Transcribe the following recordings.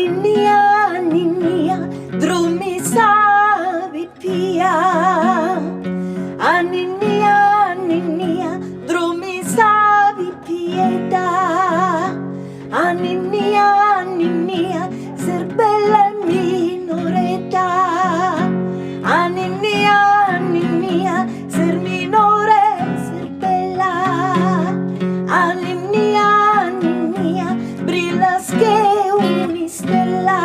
Anninnia, anninnia, drommi sa pipia. Anninnia, anninnia, drommi sa pipiedda. Anninnia, anninnia, ses bella e minoredda. Anninnia, anninnia, ses minore e ses bella. Anninnia, anninnia, brillas che un'istella.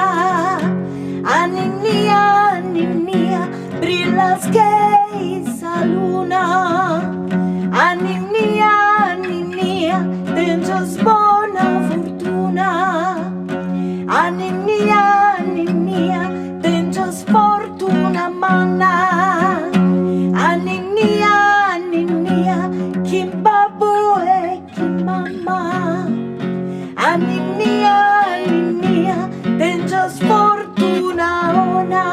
Anninnia, anninnia, brillas che sa luna. Anninnia, anninnia, tengias bona fortuna. Anninnia, anninnia, tengias fortuna manna. Anninnia, anninnia, chin babbu e chin mamma. Anninnia, anninnia, tengias fortuna 'ona.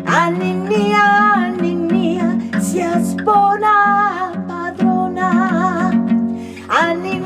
Anninnia, anninnia, sias bona padrona. Anninnia.